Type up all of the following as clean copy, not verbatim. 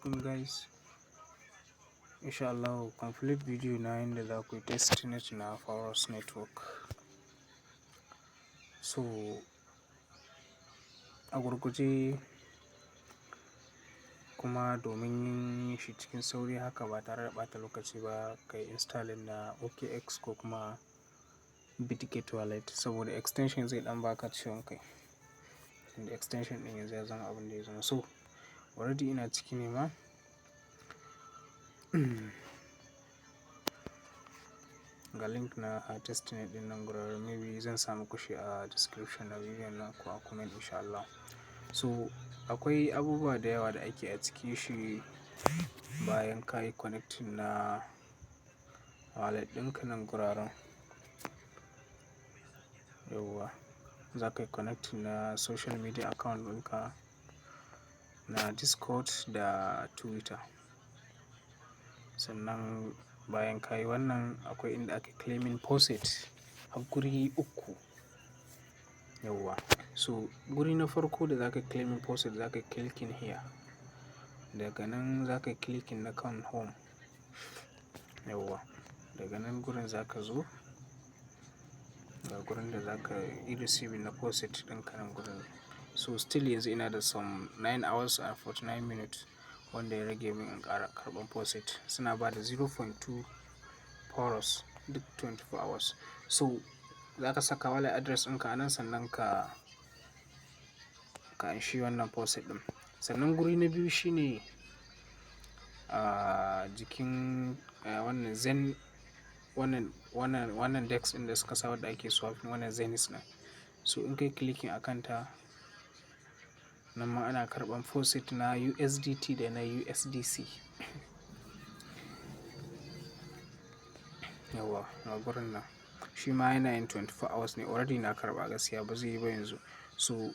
Alaikum guys. Insha Allah complete video na yanda za ku yi testnet na Pharos Network. So a gurguje kuma domin yin shi cikin sauri haka ba tare da ɓata lokaci ba, ka yi installing na OKX ko kuma Bitget Wallet saboda extension zai ɗan baka ciwon kai. Tunda extension ɗin yanzu ya zama abin da ya zama. So already ina ciki ne ma. Ga link na a testnet ɗin nan guraren, maybe zan sa muku shi a description na bidiyon nan ko a comment insha Allah. So akwai abubuwa da yawa da ake a ciki shi bayan ka yi connecting na wallet ɗinka nan guraren. Yauwa, za ka yi connecting na social media account ɗinka na Discord da Twitter. Sannan bayan ka yi wannan, akwai inda ake claiming faucet har guri uku. Yauwa, so guri na farko da za ka claiming faucet, za ka yi clicking here. Daga nan za ka yi clicking na kan home. Yauwa, daga nan gurin za ka zo ga gurin da za ka yi receiving na faucet ɗinka nan gurin. So still yanzu ina da some 9 hours and 49 minutes wanda ya rage min in ƙara karɓan faucet. Suna ba da 0.2 Pharos duk 24 hours. So za ka saka wallet address ɗinka a nan, sannan ka anshi wannan faucet ɗin. Sannan guri na biyu shine a jikin wannan Zen, wannan DEX ɗin da suka sa wadda ake swapping, wannan Zenith ɗin. So in kai clicking a kanta, nan ma ana karɓan faucet na USDT da na USDC. Yauwa, ga gurin nan. Shi ma yana yin 24 hours ne, already na karɓa, gaskiya ba zai yi ba yanzu. So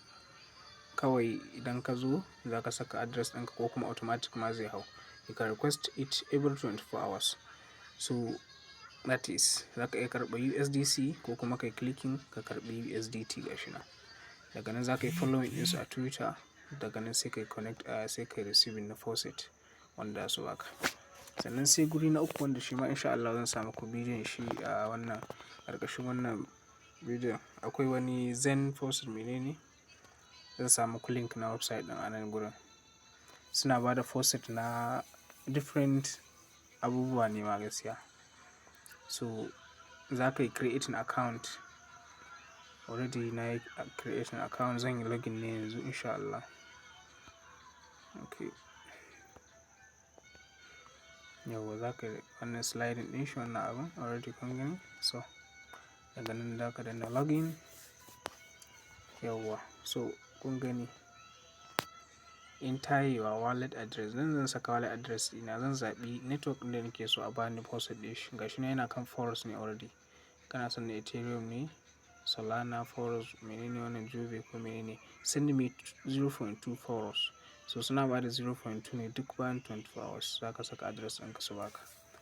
kawai idan ka zo za ka saka address ɗinka ko kuma automatic ma zai hau. You can request it every 24 hours. So that is za ka iya karɓa USDC ko kuma kai clicking ka karɓi USDT, gashi nan. Daga nan za ka yi following ɗinsu a Twitter. Daga nan sai ka connect, sai ka yi receiving na faucet wanda za su baka. Sannan sai guri na uku wanda shi ma insha Allah zan sa muku bidiyon shi a wannan ƙarƙashin wannan bidiyon. Akwai wani Zen faucet mene ne? Zan sa muku link na website ɗin a nan gurin. Suna ba da faucet na different abubuwa ne ma gaskiya. So za ka yi creating account. Already na yi creating account, zan yi login ne yanzu insha Allah. Okay. Yauwa, za ka yi wannan sliding ɗin shi, wannan abun already kun gani. So daga nan za ka danna login. Yauwa, so kun gani. Enter your wallet address. Nan zan saka wallet address ɗina, zan zaɓi network ɗin da nake so a bani faucet ɗin shi. Gashi nan yana kan Pharos ne already. Kana son na Ethereum ne, Solana, Pharos, menene wannan, Juve ko menene. Send me 0.2 Pharos. So suna ba da 0.2 ne duk bayan 24 hours. Za ka saka address ɗinka su baka.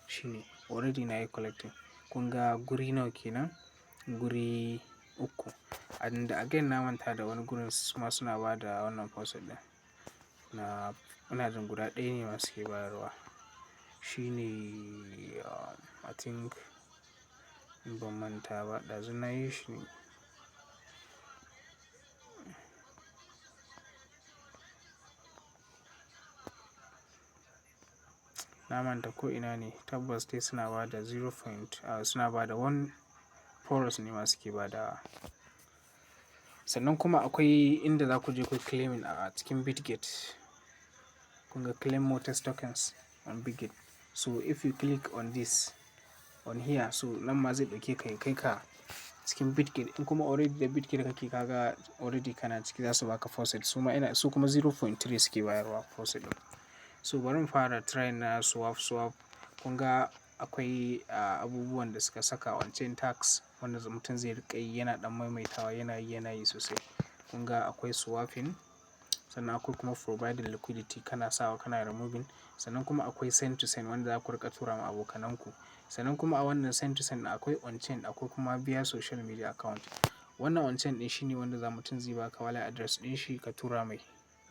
Shi ne already na yi collecting. Kun ga guri nawa kenan? Guri uku. And again na manta da wani gurin suma suna ba da wannan faucet ɗin. Na ina jin guda ɗaya ne ma suke bayarwa. Shi ne, I think in ban manta ba, ɗazu na yi shi ne. Na manta ko ina ne, tabbas dai suna ba da zero point, suna ba da 1 Pharos ne ma suke ba da. Sannan kuma akwai inda za ku je ku claiming a cikin Bitget. Kun ga claim more test tokens on Bitget. So if you click on this, on here, so nan ma zai ɗauke ka ya kai ka cikin Bitget. In kuma already da Bitget kake, ka ga already kana ciki, za su baka faucet. Su ma ina su kuma 0.3 suke bayarwa faucet ɗin. So bari mu fara try na swap swap. Kun ga akwai abubuwan da suka saka on chain tax wanda mutum zai riƙa yi yana ɗan maimaitawa, yana yi yana yi sosai. Kun ga akwai swapping, sannan akwai kuma providing liquidity, kana sawa kana removing. Sannan kuma akwai send to send wanda za ku riƙa tura ma abokananku. Sannan kuma a wannan send to send akwai on chain, akwai kuma via social media account. Wannan on chain ɗin shine wanda za mutum zai baka wallet address ɗin shi ka tura mai.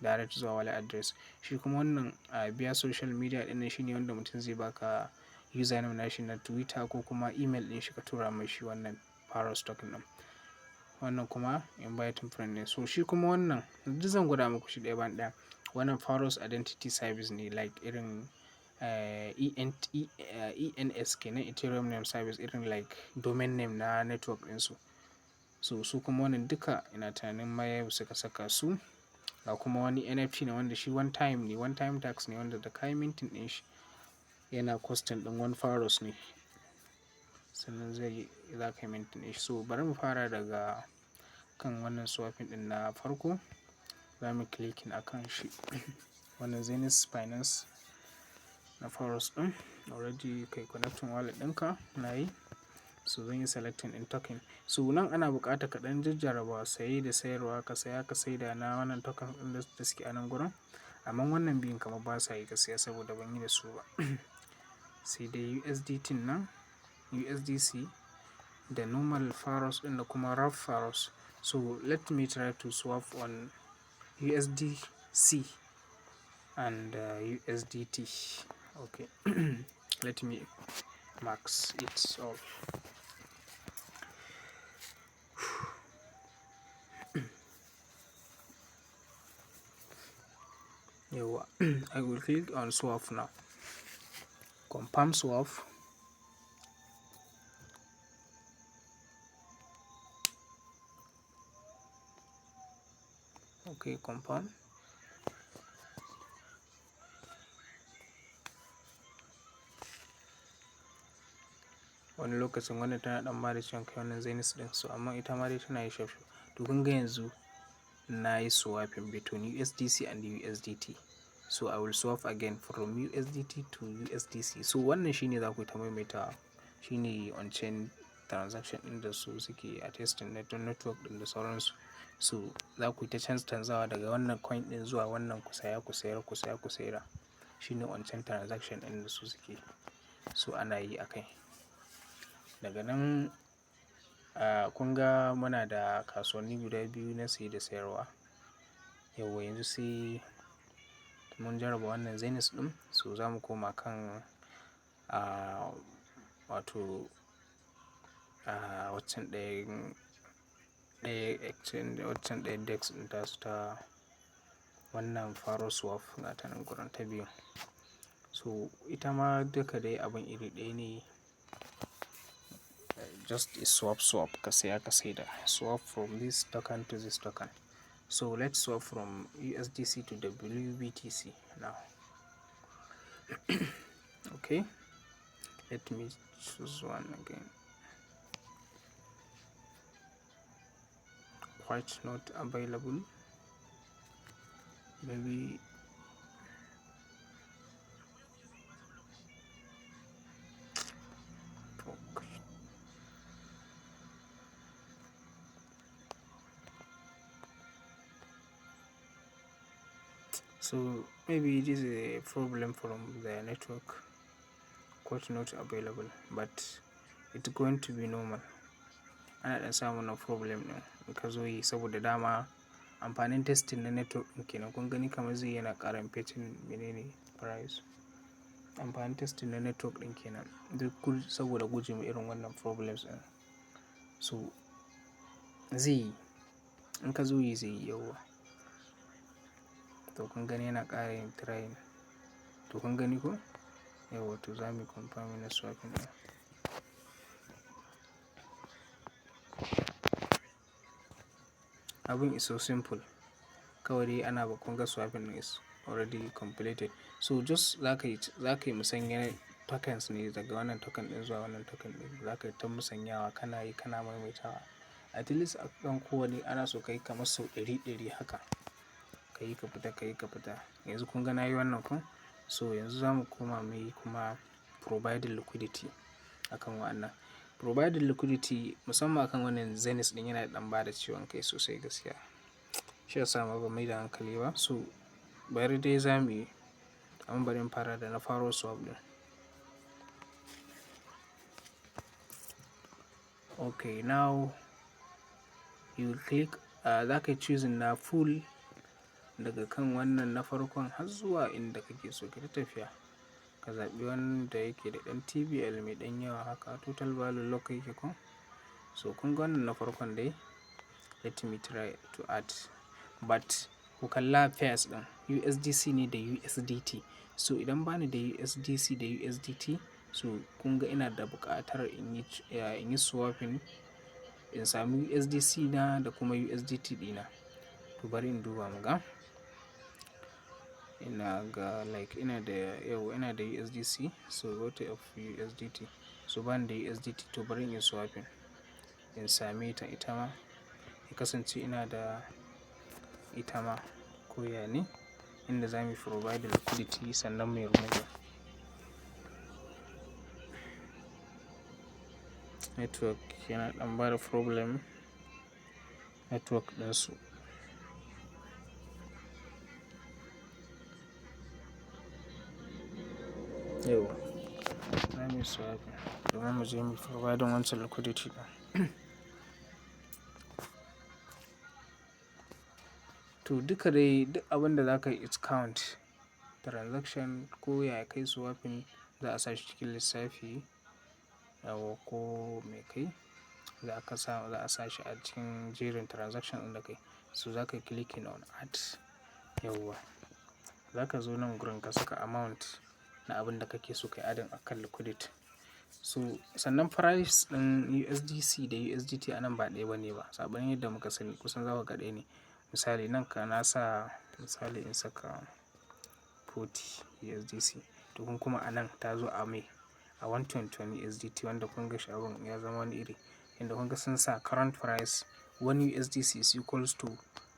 direct zuwa wallet address. Shi kuma wannan via social media ɗin nan shine wanda mutum zai baka username nashi na Twitter ko kuma email ɗin shi ka tura mai shi wannan Pharos token ɗin. Wannan kuma inviting friend ne. So shi kuma wannan duk zan gwada muku shi ɗaya bayan ɗaya. Wannan Pharos Identity Service ne, like irin ENT, ENS kenan, Ethereum Name Service, irin like domain name na network ɗinsu. So su kuma wannan duka ina tunanin ma suka saka su. Ga kuma wani NFT ne wanda shi one time ne, one time task ne, wanda da kayi minting ɗin shi yana costing ɗin one Pharos ne. Sannan zai za ka yi minting ɗin shi. So bari mu fara daga kan wannan swapping ɗin na farko. Za mu clicking akan shi. Wannan Zenith Finance na Pharos ɗin. Already kai connecting wallet ɗinka na yi. So zan yi selecting ɗin token. So nan ana buƙatar ka ɗan jajjaraba saye da sayarwa, ka saya ka saida na wannan token ɗin da suke a nan gurin. Amma wannan biyun kamar ba sa yi gaskiya saboda ban yi da su ba. Sai dai USDT nan, USDC da normal Pharos ɗin da kuma Wrap Pharos. So let me try to swap on USDC and USDT. Okay, let me max it off. Yauwa, I will click on swap now. Confirm swap. Okay, confirm. Wani lokacin wannan tana ɗan bada ciwon kai, wannan Zenith ɗin, so amma ita ma dai tana yi shaf shaf. To kun ga yanzu na yi swapping between USDC and USDT. So I will swap again from USDT to USDC. So wannan shine za ku yi ta maimaitawa. Shine on-chain transaction ɗin da su suke a testing network ɗin da sauransu. So za ku yi ta canzawa daga wannan coin ɗin zuwa wannan, ku saya ku sayar, ku saya ku sayar. Shine on-chain transaction ɗin da su suke so ana yi a kai. Daga nan, kun ga muna da kasuwanni guda biyu na saye da sayarwa. Yauwa, yanzu sai mun jarraba wannan Zenith ɗin. So za mu koma kan wato waccan ɗayan, ɗaya exchange, waccan ɗayan DEX ɗin tasu ta wannan Pharos Swap, ga ta nan gurin ta biyu. So ita ma duka dai abun iri ɗaya ne. Just a swap swap, ka saya ka saida. Swap from this token to this token. So let's swap from USDC to WBTC now. Okay, let me choose one again. Quite not available. Maybe fuck. So maybe it is a problem from the network, quite not available, but it's going to be normal. Ana ɗan samun wannan problem ɗin in ka zo yi saboda dama amfanin testing na network ɗin kenan. Kun gani kamar zai yana ƙara fetching menene price. Amfanin testing na network ɗin kenan duk saboda guje ma irin wannan problems ɗin. So zai yi in ka zo yi zai yi, yauwa. To kun gani yana ƙara yin trying. To kun gani ko? Yauwa, to za mu yi confirming na swapping ɗin. Abun is so simple. Kawai dai ana ba kun ga swapping ɗin is already completed. So just za ka yi musanya tokens ne daga wannan token ɗin zuwa wannan token ɗin. Za ka yi ta musanyawa, kana yi kana maimaitawa. At least a kan kowane ana so ka yi kamar sau ɗari ɗari haka. Ka yi ka fita, ka yi ka fita. Yanzu kun ga na yi wannan ko? So yanzu za mu koma muyi kuma providing liquidity akan wannan. Providing liquidity musamman akan wannan Zenith ɗin yana da ɗan bada ciwon kai sosai gaskiya. Shi ya sa ma ban mai da hankali ba. So bari dai za mu yi, amma bari in fara da na Pharos Swap ɗin. Okay, now you click, za ka yi choosing na full Daga kan wannan na farkon har zuwa inda kake so ka ta tafiya. Ka zaɓi wanda yake da ɗan TVL mai ɗan yawa haka, total value lock yake ko. So kun ga wannan na farkon dai, let me try to add. But ku kalla pairs ɗin USDC ne da USDT. So idan bani da USDC da USDT, so kun ga ina da buƙatar in yi swapping in sami USDC na da kuma USDT ɗina. To bari in duba muga. Ina ga like ina da yau ina da USDC, so go to of USDT. So bani da USDT, to bari in yi swapping in same ta ita ma. Ya kasance ina da ita ma ko ya ne inda za mu provide liquidity sannan muyi remove. Network yana ɗan bada problem, network ɗinsu. Yauwa, za muyi swapping domin mu je mu provide wancan liquidity ɗin. To duka dai duk abin da za ka yi it's count. Transaction ko ya kai swapping za a sa shi cikin lissafi. Yauwa ko me kai za a sa shi a cikin jerin transaction ɗin da kai. So za ka yi clicking on add. Yauwa, za ka zo nan gurin ka saka amount na abin da kake so ka yi adding akan liquidity. So sannan price ɗin USDC da USDT a nan ba ɗaya bane ba. Saɓanin yadda muka sani kusan za ku ga ɗaya ne. Misali nan ka na sa misali in saka 40 USDC. To kun kuma a nan ta zo a mai a 121 USDT wanda kun ga shi abun ya zama wani iri. Inda kun ga sun sa current price 1 USDC is equals to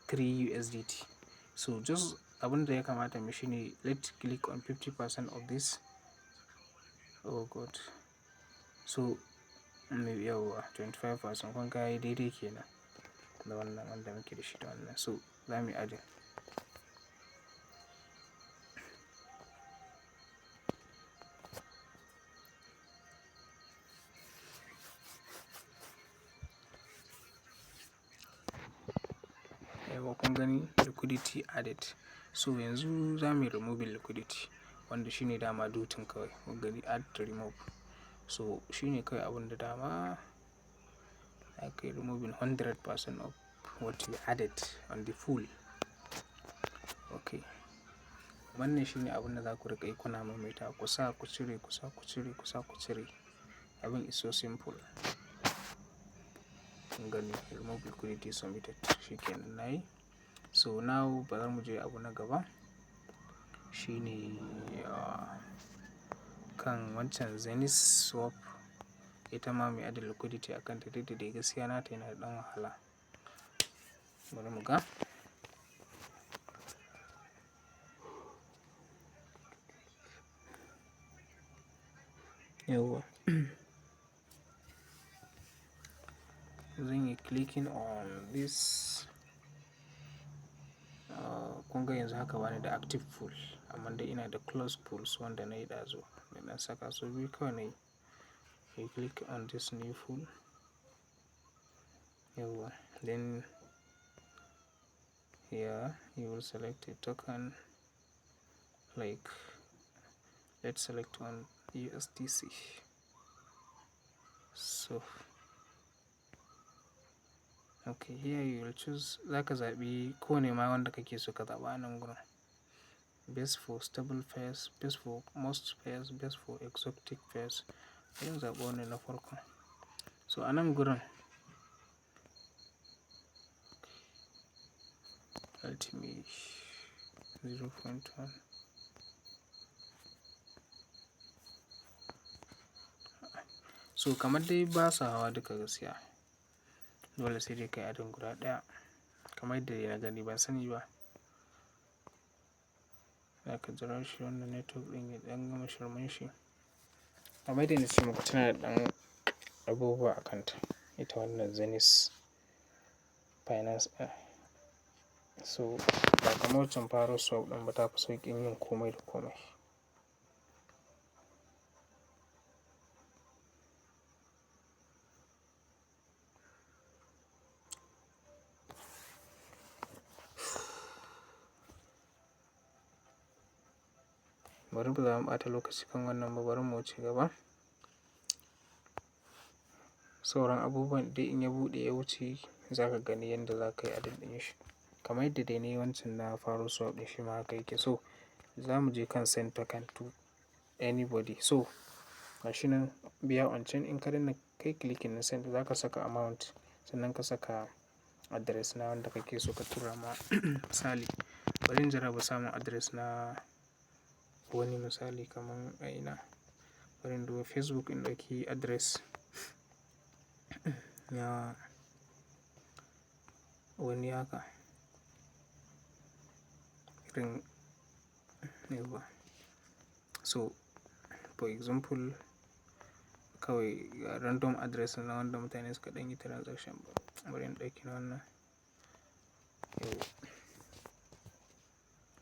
3 USDT. So just abin da ya kamata mu shi ne let's click on 50% of this. Oh God. So yauwa 25% kun ga yayi daidai kenan da wannan wanda muke da shi da wannan. So za mu yi adding. Yauwa kun gani liquidity added. So yanzu za muyi removing liquidity wanda shine dama dutin kawai. Kun gani add to remove. So shine kawai abun da dama aka yi removing 100% of what you added on the pool. Okay. Wannan shine abun da za ku riƙa yi kuna maimaita. Ku sa ku cire, ku sa ku cire, ku sa ku cire. Abin is so simple. Kun gani remove liquidity submitted. Shi kenan nayi. So now bari mu je abu na gaba. Shine kan wancan Zenith swap. Ita ma mai adding liquidity a kanta duk da dai gaskiya nata yana da ɗan wahala. Bari mu ga. Yauwa. Zan yi clicking on this. Kun ga yanzu haka bani da active pool amma dai ina da closed pools wanda na yi ɗazu. Da na saka su biyu kawai nayi. You click on this new pool. Yauwa. Then here you will select a token, like let's select one USDC. So okay, here you will choose, za ka zaɓi kowane ma wanda kake so ka zaɓa a nan gurin. Best for stable pairs, best for most pairs, best for exotic pairs. Bari in zaɓi wannan na farko. So a nan gurin let me 0.1. So kamar dai ba su hawa duka gaskiya. Dole sai dai ka yi adding guda ɗaya. Kamar yadda na gani ban sani ba. Za ka jira shi wannan network ɗin ya ɗan gama shirman shi. Kamar yadda na ce muku tana da ɗan abubuwa a kanta. Ita wannan Zenith Finance ɗin. So ba kamar wancan Paro swap ɗin ba, ta fi sauƙin yin komai da komai. Bari ba za mu ɓata lokaci kan wannan ba, bari mu wuce gaba. Sauran abubuwan dai in ya buɗe ya wuce za ka gani yanda za ka yi adding ɗin shi. Kamar yadda dai na yi wancan na Pharaoh Swap ɗin shi ma haka yake. So za mu je kan send token to anybody. So gashi nan biya on chain, in ka danna kai clicking na send, za ka saka amount, sannan ka saka address na wanda kake so ka tura ma misali. Bari in jarraba samun address na wani misali kaman a ina. Bari in duba Facebook in ɗauki address na wani haka. Irin yauwa. So for example, kawai random address na wanda mutane suka ɗan yi transaction. Bari in ɗauki na wannan. Yauwa.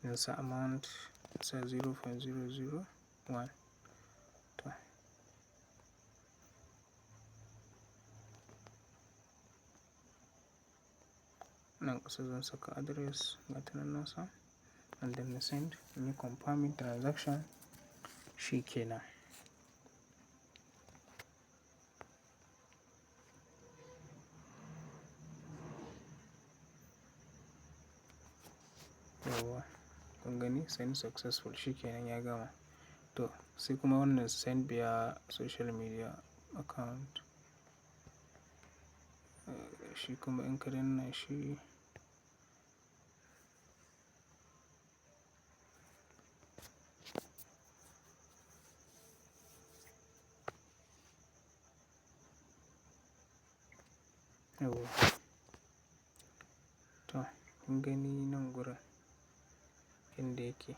In sa amount sa 0.001. To. Nan ƙasa zan saka address ga ta nan nasa and then na send, in yi confirming transaction shi ke nan. Yauwa, kun gani send successful, shi ke nan ya gama. To sai kuma wannan send via social media account. Shi kuma in ka danna shi, yauwa. To kun gani nan gurin inda yake.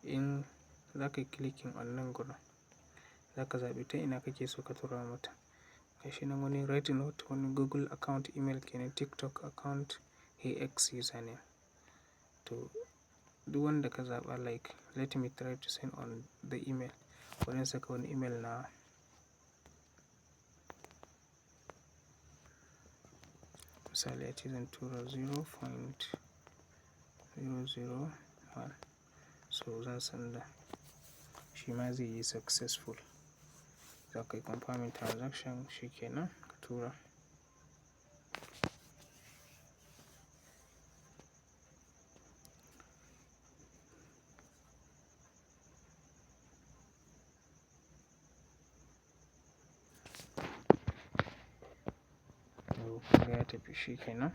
In za ka yi clicking on nan gurin, za ka zaɓi ta ina kake so ka tura mata. Gashi nan wani Red Note, wani Google account, email kenan, TikTok account, AX username. To duk wanda ka zaɓa, like let me try to send on the email. Bari in saka wani email na, misali ace zan tura 0.001. So zan sanda shi ma zai yi successful. Za ka yi confirming transaction, shi ke nan ka tura. Kunga ya tafi shi ke nan.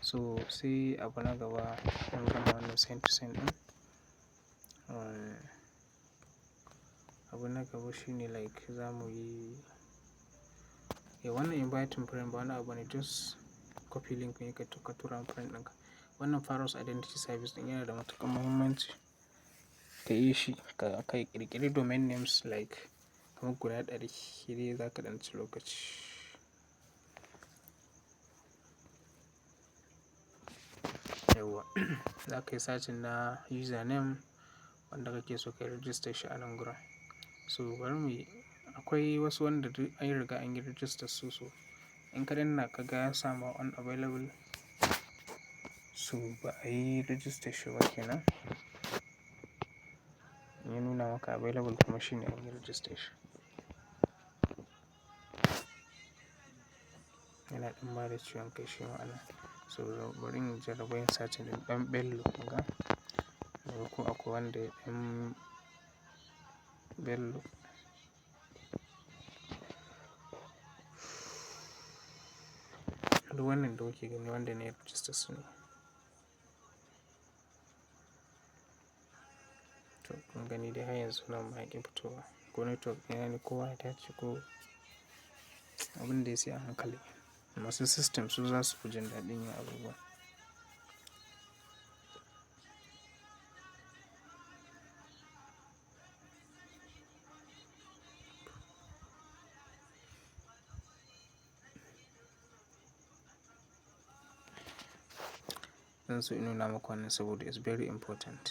So sai abu na gaba mun gama wannan send to send ɗin. Abu na gaba shine like za mu yi, eh, wannan inviting friend ba wani abu ne, just copy link ne ka tura friend ɗinka. Wannan Pharos Identity Service ɗin yana da matuƙar muhimmanci ka yi shi, ka ƙirƙiri domain names like kamar guda 100, sai dai za ka ɗan ci lokaci. Yauwa, za ka yi searching na username wanda kake so ka yi register shi a nan gurin. So bari mu yi, akwai wasu wanda duk an riga an yi register su, so in ka danna ka ga ya samu unavailable, so ba a yi register shi ba kenan. In ya nuna maka available kuma shine an yi register shi. Yana ɗan bada ciwon kai shi ma anan. So bari in jarraba yin searching ɗin ɗan Bello muga. Muga ko akwai wanda ya ɗan Bello. Duk wannan da kuke gani wanda na yi register su ne. To kun gani dai har yanzu nan ma yaƙi fitowa. Ko network ɗina ne ko waya ta ce ko abin da ya sai a hankali. Masu system su za su fi jin daɗin yin abubuwa. Zan so in nuna muku wannan saboda it's very important.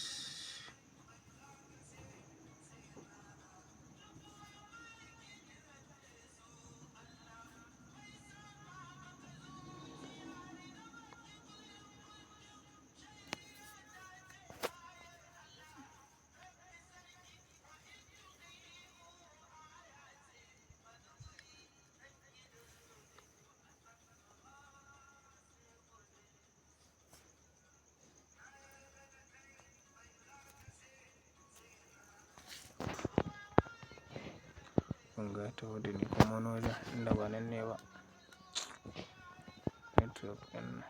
Kun ga ya taho da ni kuma wani wajen inda ba nan ne ba. Network ɗin nan.